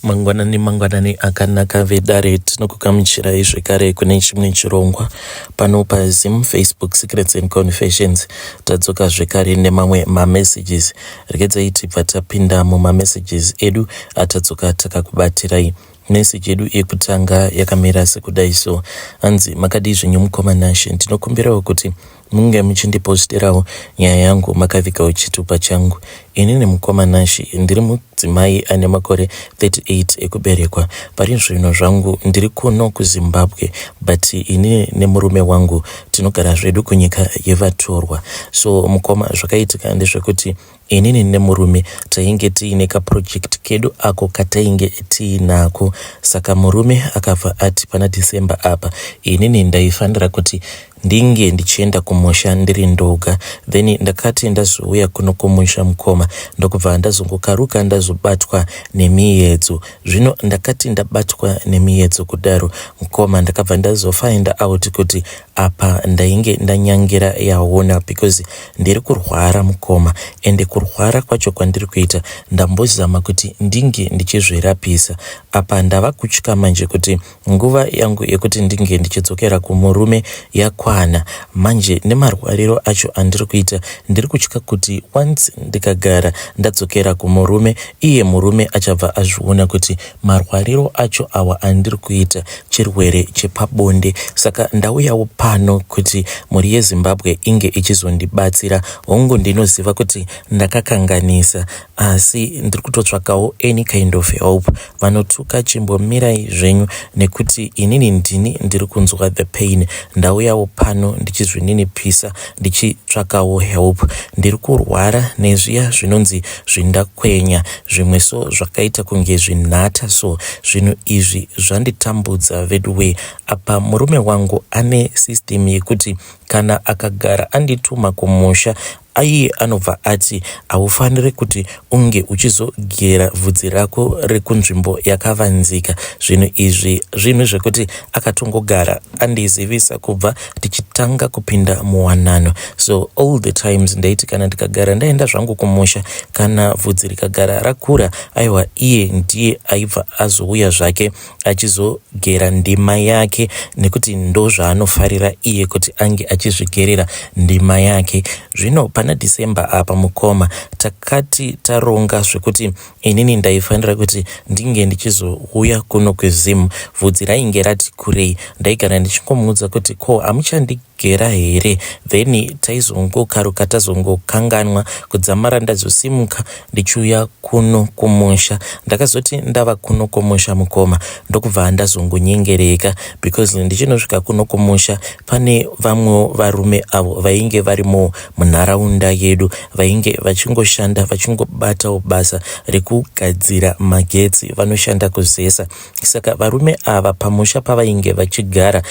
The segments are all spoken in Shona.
Mangwanani mangwanani akanaka vedare, tinokugamuchirai zvekare kune chimwe chirongwa pano paZim Facebook Secrets and Confessions. Tadzoka zvekare nemamwe mamessages. Regedzai tibva tapinda mumamessages edu atadzoka takakubatirai. Message yedu yekutanga yakamira sekudai so. Hanzi makadii zvenyu mukoma Nashe, ndinokumbirawo kuti munge muchindiposterawo nyaya yangu makavigawo chitupa changu. Inini mukoma Nashe ndiri mudzimai ane makore 38 ekuberekwa. Pari zvino zvangu ndiri kuno kuZimbabwe but inini nemurume wangu tinogara zvedu kunyika yevatorwa. So mukoma zvakaitika ndezvekuti Inini nemurume tainge tiine kaproject kedu ako katainge tiinako saka murume akabva ati pana December apa inini ndaifanira kuti ndinge ndichienda kumusha ndiri ndoga then ndakati ndazouya kuno kumusha mukoma ndokubva ndazongokaruka ndazobatwa nemiyedzo zvino ndakati ndabatwa nemiyedzo kudaro mukoma ndakabva ndazofind out kuti apa ndainge ndanyangira yaona because ndiri kurwara mukoma ende kurwara kwacho kwandiri kuita ndambozama kuti ndinge ndichizvirapisa apa ndava kutya manje kuti nguva yangu yekuti ndinge ndichidzokera kumurume yakwana manje nemarwariro acho andiri kuita ndiri kutya kuti once ndikagara ndadzokera kumurume iye murume achabva azviona kuti marwariro acho awa andiri kuita chirwere chepabonde saka ndauyawo pano kuti mhuri yeZimbabwe inge ichizondibatsira. Hongu ndinoziva kuti ndakakanganisa asi ndiri kutotsvakawo any kind of help. Vanotuka chimbomirai zvenyu nekuti inini ndini ndiri kunzwa the pain. Ndauyawo pano ndichizvininipisa ndichitsvakawo help. Ndiri kurwara nezviya zvinonzi zvindakwenya zvimwe so zvakaita kunge zvinhata so zvinhu izvi zvanditambudza veduwee apa murume wangu ane system yekuti kana akagara andituma kumusha iye anobva ati haufanire kuti unge uchizogera vhudzi rako rekunzvimbo yakavanzika zvinhu izvi zvinhu zvekuti akatongogara andizivisa kubva tichitanga kupinda muwanano so all the times ndaiti kana ndikagara ndaenda zvangu kumusha kana vhudzi rikagara rakura aiwa iye ndiye aibva azouya zvake achizogera ndima yake nekuti ndozvaanofarira iye kuti ange achizvigerera ndima yake zvino pana December apa mukoma takati taronga zvekuti Inini ndaifanira kuti ndinge ndichizouya kuno kuZim. Vhudzi rainge rati kurei. Ndaigara ndichingomuudza kuti ko hamuchandigera here? Then taizongokaruka tazongokanganwa kudzamara ndazosimuka ndichiuya kuno kumusha. Ndakazoti ndava kuno kumusha mukoma ndokubva ndazongonyengereka because ndichinosvika kuno kumusha pane vamwewo varume avo vainge varimowo munharaunda yedu vainge vachingoshanda vachingobatawo basa rekugadzira magetsi vanoshanda kuzesa saka varume ava pamusha pavainge vachigara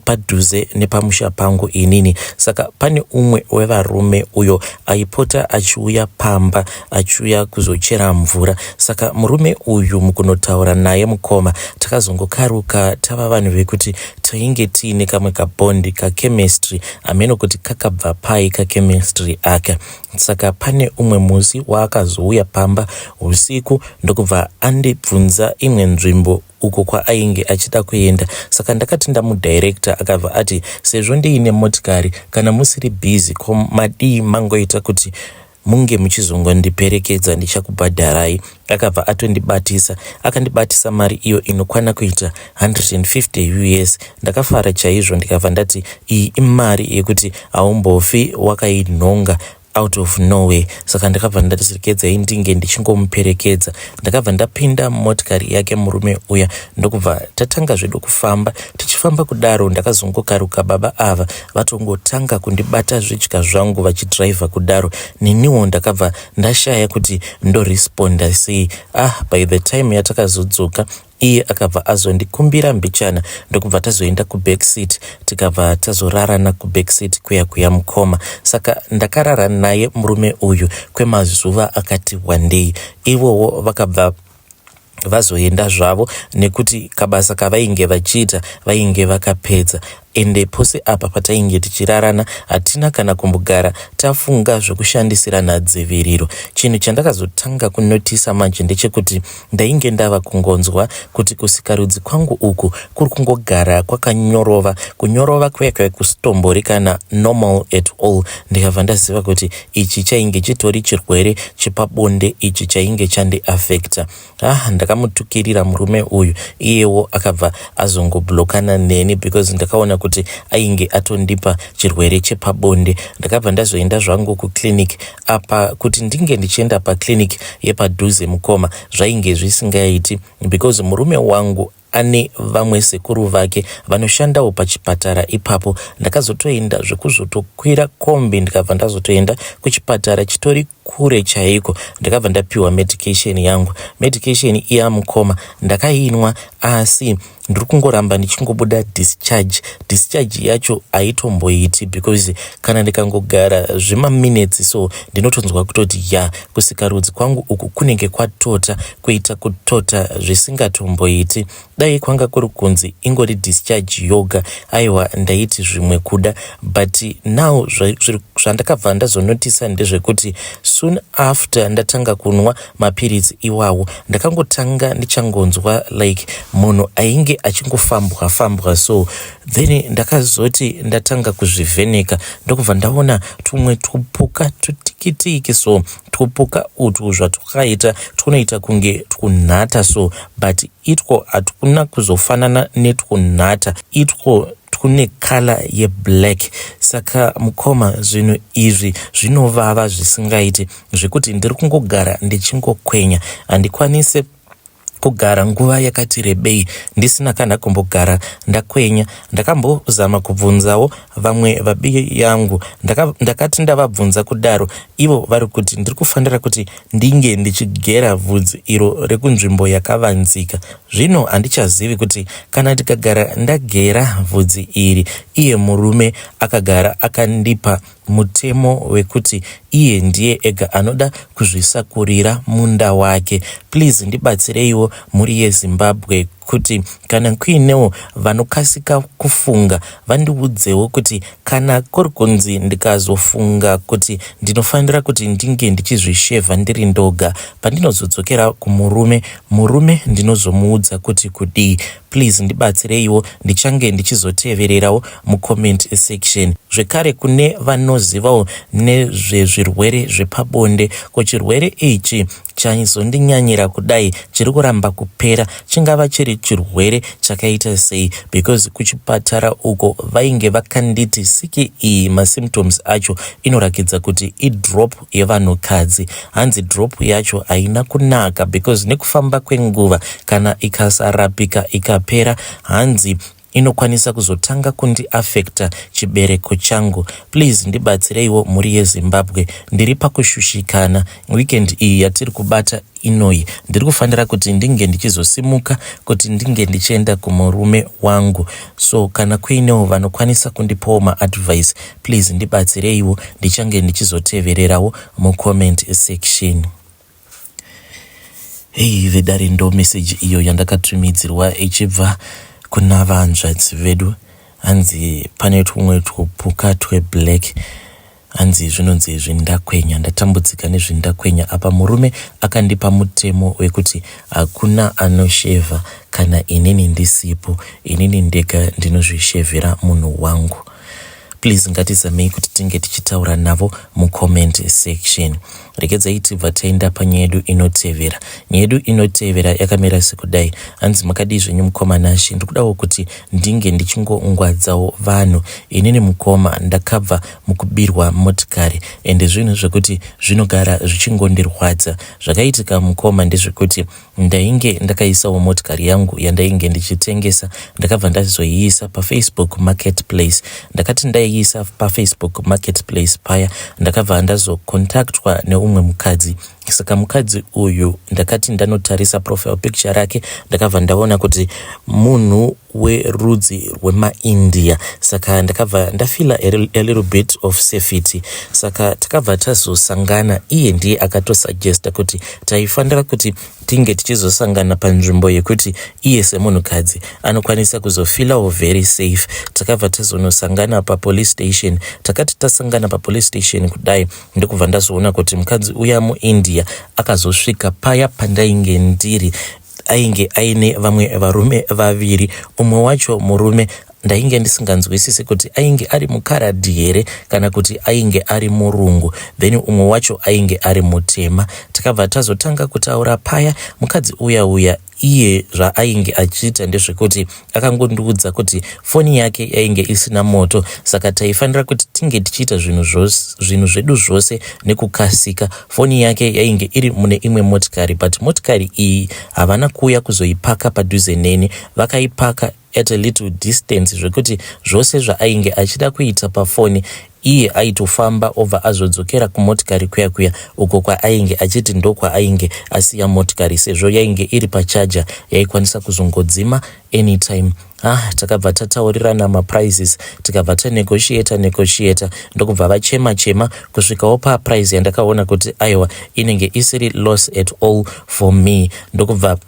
padhuze nepamusha pangu inini saka pane umwe wevarume uyo aipota achiuya pamba achiuya kuzochera mvura saka murume uyu mukunotaura naye mukoma takazongokaruka tava vanhu vekuti tainge tiine kamwe kabond kachemistry hameno kuti kakabva pai kachemistry aka saka pane umwe musi waakazouya pamba usiku ndokubva andibvunza imwe nzvimbo uko kwaainge achida kuenda saka ndakati ndamudirector akabva ati sezvo ndiine motikari kana musiri busy ko madii mangoita kuti munge muchizongondiperekedza ndichakubhadharai. Akabva atondibatisa akandibatisa mari iyo inokwana kuita 150 us. Ndakafara chaizvo ndikabva ndati iyi imari yekuti haumbofi wakainhonga out of nowhere saka ndakabva ndati regedzai ndinge ndichingomuperekedza ndakabva ndapinda mumotikari yake murume uya ndokubva tatanga zvedu kufamba tichifamba kudaro ndakazongokaruka baba ava vatongotanga kundibata zvidya zvangu vachidriver kudaro neniwo ndakabva ndashaya kuti ndoresponda sei ah by the time yatakazodzoka iye akabva azondikumbira mbichana ndokubva tazoenda kuback seat tikabva tazorarana kuback seat kuya kuya mukoma saka ndakarara naye murume uyu kwemazuva akati wandei ivowo vakabva vazoenda zvavo nekuti kabasa kavainge vachiita vainge vakapedza. Ende pose apa patainge tichirarana hatina kana kumbogara tafunga zvekushandisirana dziviriro. Chinhu chandakazotanga kunotisa manje ndechekuti ndainge ndava kungonzwa kuti kusikarudzi kwangu uku kuri kungogara kwakanyorova, kunyorova kuya kuya kusitombori kana normal at all. Ndikabva ndaziva kuti ichi chainge chitori chirwere chepabonde ichi chainge chandiafecta. Ah, ndakamutukirira murume uyu, iyewo akabva azongoblokana neni because ndakaona kuti ainge atondipa chirwere chepabonde. Ndakabva ndazoenda zvangu kuclinic. Apa kuti ndinge ndichienda paclinic yepadhuze mukoma zvainge zvisingaiti because murume wangu ane vamwe sekuru vake vanoshandawo pachipatara ipapo. Ndakazotoenda zvekuzotokwira kombi ndikabva ndazotoenda kuchipatara chitori kure chaiko. Ndakabva ndapiwa medication yangu. Medication iya mukoma ndakainwa, asi ndiri kungoramba ndichingobuda discharge. Discharge yacho haitomboiti because kana ndikangogara zvemaminutes so ndinotonzwa kutoti ya kusikarudzi kwangu uku kunenge kwatota, kuita kutota zvisingatomboiti. Dai kwanga kuri kunzi ingori discharge yoga, aiwa ndaiti zvimwe kuda, but now zvandakabva ndazonotisa ndezvekuti soon after ndatanga kunwa mapiritsi iwawo, ndakangotanga ndichangonzwa like munhu ainge achingofambwa fambwa so. Then ndakazoti ndatanga kuzvivheneka, ndokubva ndaona tumwe tupuka tutikitiki so. Tupuka utwu zvatwakaita tunoita kunge twunhata so, but itwo hatkuna kuzofanana netwunhata, itwo twune colour yeblack. Saka mukoma, zvinhu izvi zvinovava zvisingaiti, zvekuti ndiri kungogara ndichingokwenya. Handikwanise kugara nguva yakati rebei ndisina kana kumbogara ndakwenya. Ndakambozama kubvunzawo vamwe vabi yangu. Ndakati ndavabvunza kudaro, ivo vari kuti ndiri kufanira kuti ndinge ndichigera vhudzi iro rekunzvimbo yakavanzika. Zvino handichazivi kuti kana ndikagara ndagera vhudzi iri, iye murume akagara akandipa mutemo wekuti iye ndiye ega anoda kuzvisakurira munda wake. Please ndibatsireiwo mhuri yeZimbabwe kuti kana kuinewo vanokasika kufunga vandiudzewo kuti kana kuri kunzi ndikazofunga kuti ndinofanira kuti ndinge ndichizvishevha ndiri ndoga, pandinozodzokera kumurume, murume ndinozomuudza kuti kudii? Please ndibatsireiwo, ndichange ndichizotevererawo mucomment section. Zvekare kune vanozivawo nezvezvirwere zvepabonde, ko chirwere ichi chaizondinyanyira kudai chiri kuramba kupera chingava chiri chirwere chakaita sei? Because kuchipatara uko vainge vakanditi siki iyi masymptoms acho inorakidza kuti idrop yevanhukadzi. Hanzi drop yacho haina kunaka because nekufamba kwenguva kana ikasarapika ikapera, hanzi inokwanisa kuzotanga kundiafecta chibereko changu. Please ndibatsireiwo mhuri yeZimbabwe, ndiri pakushushikana. Weekend iyi yatiri kubata inoyi ndiri kufanira kuti ndinge ndichizosimuka kuti ndinge ndichienda kumurume wangu, so kana kuinewo vanokwanisa kundipawo maadvice, please ndibatsireiwo, ndichange ndichizotevererawo mucomment section. Hei vedare, ndo meseji iyo yandakatumidzirwa ichibva kuna vanzvadzi vedu. Hanzi pane tumwe twupuka tweblack, hanzi zvinonzi zvindakwenya. Ndatambudzika nezvindakwenya. Apa murume akandipa mutemo wekuti hakuna anoshevha kana inini ndisipo, inini ndega ndinozvishevhera munhu wangu. Please ngatizamei kuti tinge tichitaura navo mucomment section. Regedzai tibva taenda panyaya yedu inotevera. Nyaya yedu inotevera yakamira sekudai. Hanzi makadii zvenyu mukoma Nashe, ndikudawo kuti ndinge ndichingongwadzawo vanhu. Inini mukoma ndakabva mukubirwa motikari, ende zvinhu zvekuti zvinogara zvichingondirwadza. Zvakaitika mukoma ndezvekuti ndainge ndakaisawo motikari yangu yandainge ndichitengesa. Ndakabva ndazoiisa paFacebook Marketplace. Ndakati ndaiisa paFacebook Marketplace paya, ndakabva ndazokontaktwa neumwe mukadzi. Saka mukadzi uyu ndakati ndanotarisa profile picture rake, ndakabva ndaona kuti munhu werudzi rwemaIndia. Saka ndakabva ndafila a little bit of safety. Saka takabva tazosangana, iye ndiye akatosuggesta kuti taifanira kuti tinge tichizosangana panzvimbo yekuti iye semunhukadzi anokwanisa kuzofilawo very safe. Takabva tazonosangana papolice station. Takati tasangana papolice station kudai, ndokubva ndazoona kuti mukadzi uya muIndia akazosvika paya pandainge ndiri, ainge aine vamwe varume vaviri. Umwe wacho murume ndainge ndisinganzwisisi kuti ainge ari mukaradhi here kana kuti ainge ari murungu, then umwe wacho ainge ari mutema. Takabva tazotanga kutaura paya. Mukadzi uya uya iye zvaainge achiita ndezvekuti akangondiudza kuti foni yake yainge isina moto, saka taifanira kuti tinge tichiita zvinhu zvedu zvose nekukasika. Foni yake yainge iri mune imwe motikari, but motikari iyi havana kuuya kuzoipaka padhuze neni, vakaipaka at a little distance, zvekuti zvose zvaainge achida kuita pafoni iye aitofamba obva azodzokera kumotikari kuya kuya uko kwaainge achiti ndokwaainge asiya motikari, sezvo yainge iri pachaja, yaikwanisa kuzongodzima anytime. Ah, takabva tataurirana maprices, tikabva tanegotiata negotiata, ndokubva vachema chema kusvikawo paprice yandakaona kuti aiwa, inenge isiri loss at all for me. Ndokubva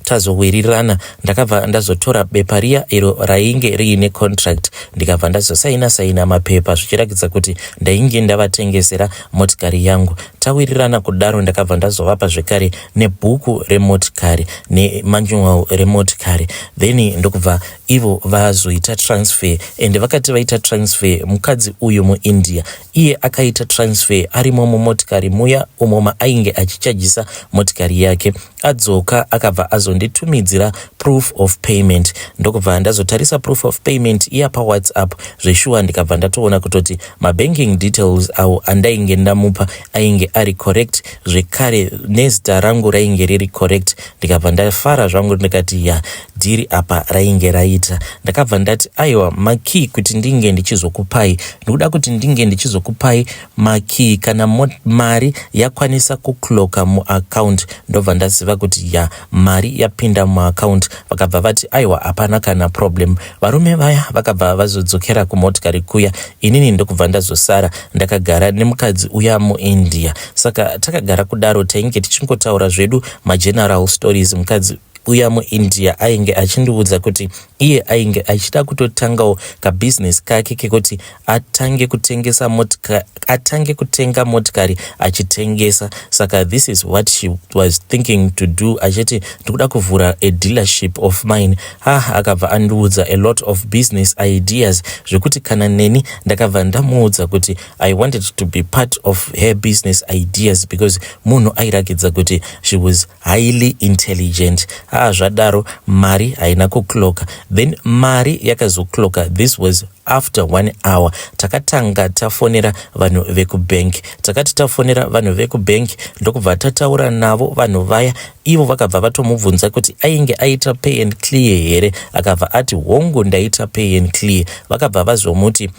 tazowirirana. Ndakabva ndazotora bepa riya iro rainge riine contract, ndikabva ndazosaina saina mapepa, zvichiratidza kuti ndainge ndavatengesera motikari yangu. Tawirirana kudaro, ndakabva ndazovapa zvekare nebhuku remotikari nemanual remotikari, then ndokubva ivo vazoita transfer. And vakati vaita transfer, mukadzi uyu muIndia iye akaita transfer arimo mumotikari muya umo maainge achichajisa motikari yake. Adzoka, akabva azonditumidzira proof of payment, ndokubva ndazotarisa proof of payment iya paWhatsApp. Zveshuwa, ndikabva ndatoona kutoti mabanking details awo andainge ndamupa ainge ari correct, zvekare nezita rangu rainge riri correct. Ndikabva ndafara zvangu, ndikati ya, dhiri apa rainge raita. Ndakabva ndati aiwa, makey kuti ndinge ndichizokupai, ndikuda kuti ndinge ndichizokupai makey kana mari yakwanisa kuclocka muaccount, ndobva ndaziva kuti ya, mari yapinda muaccount. Vakabva vati aiwa, hapana kana problem. Varume vaya vakabva vazodzokera kumotikari kuya, inini ndokubva ndazosara ndakagara nemukadzi uya muIndia. Saka takagara kudaro, tainge tichingotaura zvedu mageneral stories. Mukadzi uya muIndia ainge achindiudza kuti iye ainge achida kutotangawo kabhizinesi kake kekuti atange kutengesa motika, atange kutenga motikari achitengesa. Saka this is what she was thinking to do, achiti ndikuda kuvhura a dealership of mine. Ha, akabva andiudza a lot of business ideas, zvekuti kana neni ndakabva ndamuudza kuti I wanted to be part of her business ideas, because munhu airakidza kuti she was highly intelligent. Ha, zvadaro mari haina kuclocka. Then mari yakazoclocka, this was after one hour. Takatanga tafonera vanhu vekubank. Takati tafonera vanhu vekubank, ndokubva tataura navo vanhu vaya. Ivo vakabva vatomubvunza kuti ainge aita pay and clear here. Akabva ati hongu, ndaita pay and clear. Vakabva vazomuti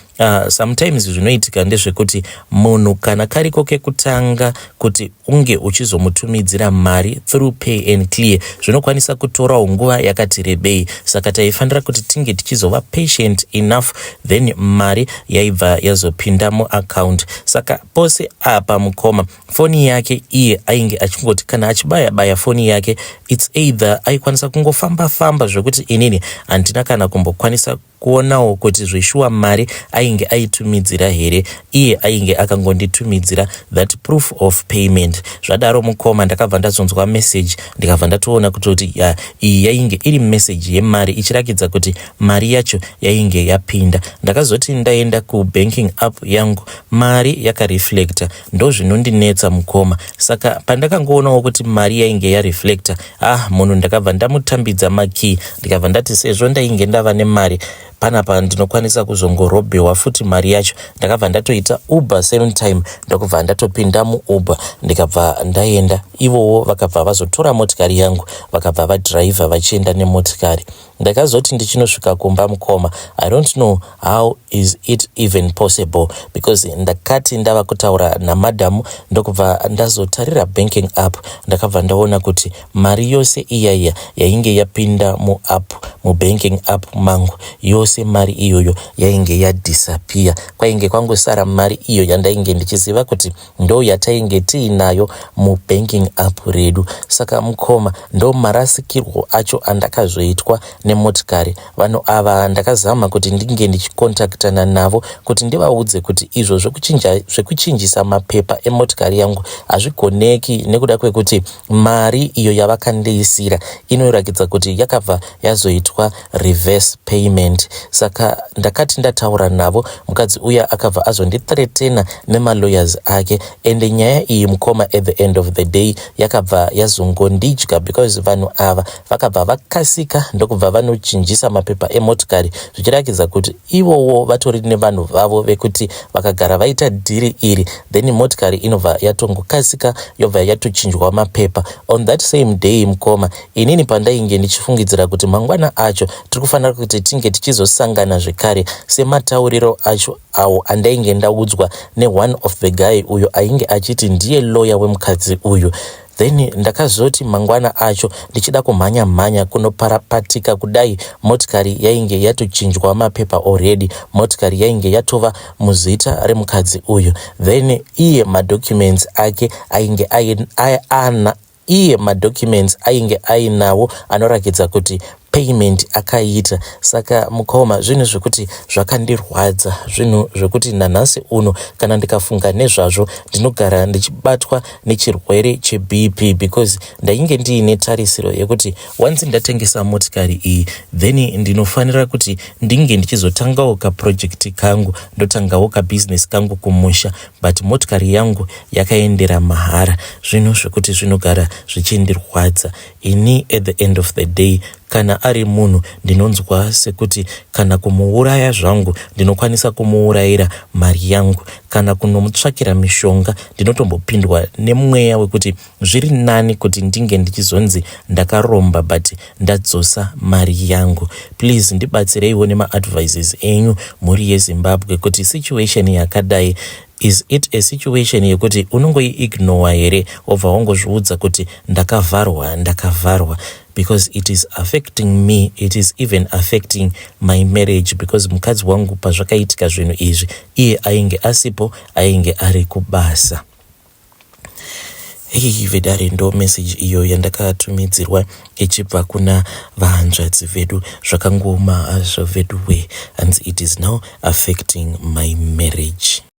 sometimes zvinoitika ndezvekuti munhu kana kariko kekutanga kuti unge uchizomutumidzira mari through pay and clear, zvinokwanisa kutorawo nguva yakati rebei, saka taifanira kuti tinge tichizova patient enough, then mari yaibva yazopinda muaccount. Saka pose apa mukoma, foni yake iye ainge achingoti kana achibaya baya foni yake, it's either aikwanisa kungofamba famba, zvekuti inini handina kana kumbokwanisa kuonawo kuti zveshuwa mari ainge aitumidzira here. Iye ainge akangonditumidzira that proof of payment. Zvadaro mukoma, ndakabva ndazonzwa message, ndikabva ndatoona kutoti ya, iyi yainge iri message yemari, ichirakidza kuti mari yacho yainge yapinda. Ndakazoti ndaenda kubanking app yangu, mari yakareflecta. Ndo zvinondinetsa mukoma. Saka pandakangoonawo kuti mari yainge yareflecta, ah, munhu ndakabva ndamutambidza makey, ndikabva ndati sezvo ndainge ndava nemari Panapa ndinokwanisa kuzongorobhewa futi mari yacho. Ndakabva ndatoita Uber same time, ndokubva ndatopinda muUber, ndikabva ndaenda. Ivowo vakabva vazotora motikari yangu, vakabva vadhiraivha vachienda nemotikari. Ndakazoti ndichinosvika kumba, mukoma, I don't know how is it even possible, because ndakati ndava kutaura namadhamu, ndokubva ndazotarira banking app. Ndakabva ndaona kuti mari yose iyaiya yainge yapinda muapp, mubanking app mangu yose, mari iyoyo yainge yadisappear. Kwainge kwangosara mari iyo yandainge ndichiziva kuti ndo yatainge tiinayo mubanking app redu. Saka mukoma, ndo marasikirwo acho andakazoitwa nemotikari. Vanhu ava ndakazama kuti ndinge ndichikontaktana navo kuti ndivaudze kuti izvo zvekuchinjisa mapepa emotikari yangu hazvigoneki, nekuda kwekuti mari iyo yavakandiisira inoratidza kuti yakabva yazoitwa reverse payment. Saka ndakati ndataura navo, mukadzi uya akabva azondithreatena nemalawyers ake. Ende nyaya iyi, mukoma, at the end of the day yakabva yazongondidya, because vanhu ava vakabva vakasika ndokubva vanochinjisa mapepa emotikari, zvichiratidza kuti ivowo vatori nevanhu vavo vekuti vakagara vaita dhiri iri, then motikari inobva yatongokasika, yobva yatochinjwa mapepa on that same day. Mukoma, inini pandainge ndichifungidzira kuti mangwana acho tiri kufanira kuti tinge tichizosangana zvekare, sematauriro acho awo andainge ndaudzwa neone of the guy uyo ainge achiti ndiye lawyer wemukadzi uyu, then ndakazoti mangwana acho ndichida kumhanya mhanya kunoparapatika kudai, motikari yainge yatochinjwa mapepa already. Motikari yainge yatova muzita remukadzi uyu. Then iye madocuments ake ainge ana, iye madocuments ainge ainawo anorakidza kuti payment akaita. Saka mukoma, zvinhu zvekuti zvakandirwadza, zvinhu zvekuti nanhasi uno kana ndikafunga nezvazvo ndinogara ndichibatwa nechirwere cheBP, because ndainge ndiine tarisiro yekuti once ndatengesa motikari iyi, then ndinofanira kuti ndinge ndichizotangawo kaproject kangu, ndotangawo kabusiness kangu kumusha, but motikari yangu yakaendera mahara. Zvinhu zvekuti zvinogara zvichindirwadza ini. At the end of the day, kana ari munhu, ndinonzwa sekuti kana kumuuraya zvangu ndinokwanisa kumuurayira mari yangu, kana kunomutsvakira mishonga. Ndinotombopindwa nemweya wekuti zviri nani kuti ndinge ndichizonzi ndakaromba, but ndadzosa mari yangu. Please ndibatsireiwo nemaadvices enyu, mhuri yeZimbabwe, kuti situation yakadai, is it a situation yekuti unongoiignora here, wobva wangozviudza kuti ndakavharwa, ndakavharwa? Because it is affecting me, it is even affecting my marriage, because mukadzi wangu pazvakaitika zvinhu izvi iye ainge asipo, ainge ari kubasa. Hei vedare, ndo message iyo yandakatumidzirwa ichibva kuna vahanzvadzi vedu. Zvakangoma hazvo vedu we. Hanzi, "It is now affecting my marriage."